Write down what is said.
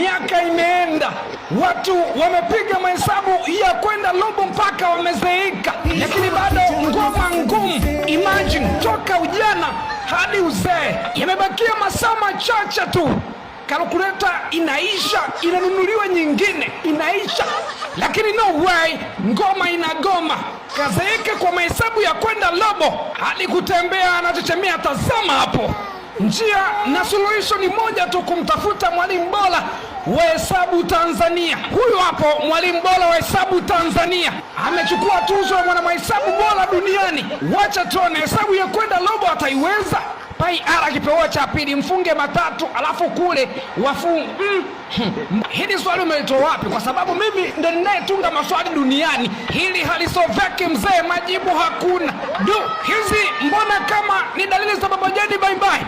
Miaka imeenda, watu wamepiga mahesabu ya kwenda lobo mpaka wamezeeka, lakini bado ngoma ngumu. Imagine toka ujana hadi uzee, yamebakia masaa machache tu kalkuleta inaisha, inanunuliwa nyingine inaisha, lakini no way, ngoma inagoma. Kazeeka kwa mahesabu ya kwenda lobo hadi kutembea anachechemea. Tazama hapo, njia na suluhisho ni moja tu, kumtafuta mwalimu bora wa hesabu Tanzania. Huyu hapo mwalimu bora wa hesabu Tanzania amechukua tuzo ya mwanamahesabu bora duniani. Wacha tuone hesabu ya kwenda lobo ataiweza. Pai ara kipewa cha pili, mfunge matatu alafu kule wafu. Hili swali umelitoa wapi? Kwa sababu mimi ndo ninayetunga maswali duniani. Hili halisoveki mzee, majibu hakuna. Du, hizi mbona kama ni dalili za Baba Jeni? Bye bye.